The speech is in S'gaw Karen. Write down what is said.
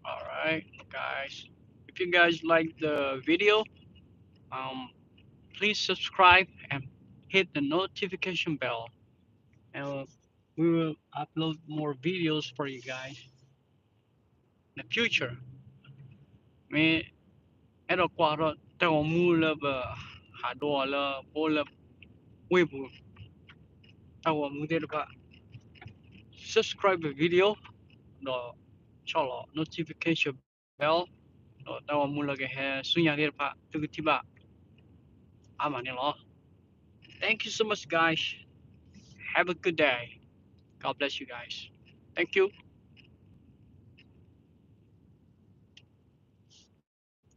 All right, guys. If you guys like the video, um, please subscribe and hit the notification bell. And we will upload more videos for you guys in the future. မ့ၢ်အဲၣ်ဒိးကွၢ်ထီၣ်တၢ်ဂီၤမူလၢပဟးဒိလၢပအိၣ်လၢဝ့ၢ်ပူၤ တၢ်ဂီၤမူသ့ၣ်တဖၣ် subscribe the video ဒီးဆီၣ်လီၤ notification bell ဒီးတၢ်ဂီၤမူလၢကဟဲဆူညါသ့ၣ်တဖၣ် သုကထံၣ်ဘၣ်အါမးန့ၣ်လီၤ. Thank you so much, guys. Have a good day. God bless you guys. Thank you.